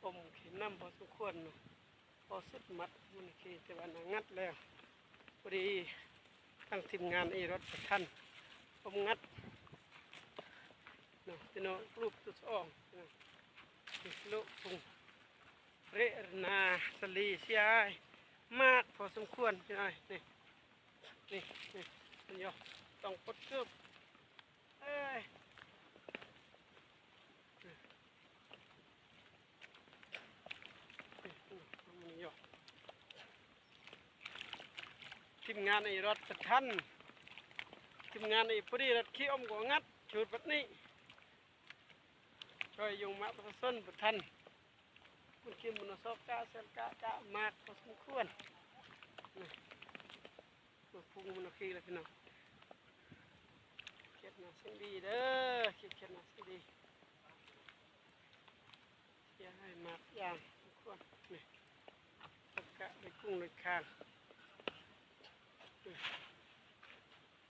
ຜົມເຂັມນ້ຳພໍສົມຄວນເນາະ ພໍສຸດມັດມັນເຄ ແຕ່ວ່າໜ້າງັດແລ້ວ. ພໍດີທາງທີມງານອີ່ລົດປະທັນຜົມງັດເນາະ ພີ່ນ້ອງ ຮູບຈຸດສອງເນາະ ນີ້ໂລະພຸງເຣນາສະລີເສຍຫາຍມາກພໍສົມຄວນ ພີ່ນ້ອງ ນີ້ ນີ້ ນີ້ ມັນຢູ່ ຕ້ອງປົດເກີບ ເອີຍ ທີມງານໄອ້ລັດປະທັນ ທີມງານໄອ້ພໍດີລັດຂີ້ອົມກໍງັດ ຊຸດບັດນີ້ ຊ່ອຍຍົງມາປະຊາຊົນປະທັນ ມັນກິນມັນຊອກກະແຊນກະກະມາກພໍສົມຄວນ ມາພຸງມັນເອົາຂີ້ແລ້ວພີ່ນ້ອງ ຂຽດໜ້າສຽງດີເດີ ຂຽດ ຂຽດໜ້າສຽງດີ ເສຍຫາຍມາກຢ່າງສົມຄວນ ນີ້ ກະໄດ້ກຸ້ງໄດ້ຄາງ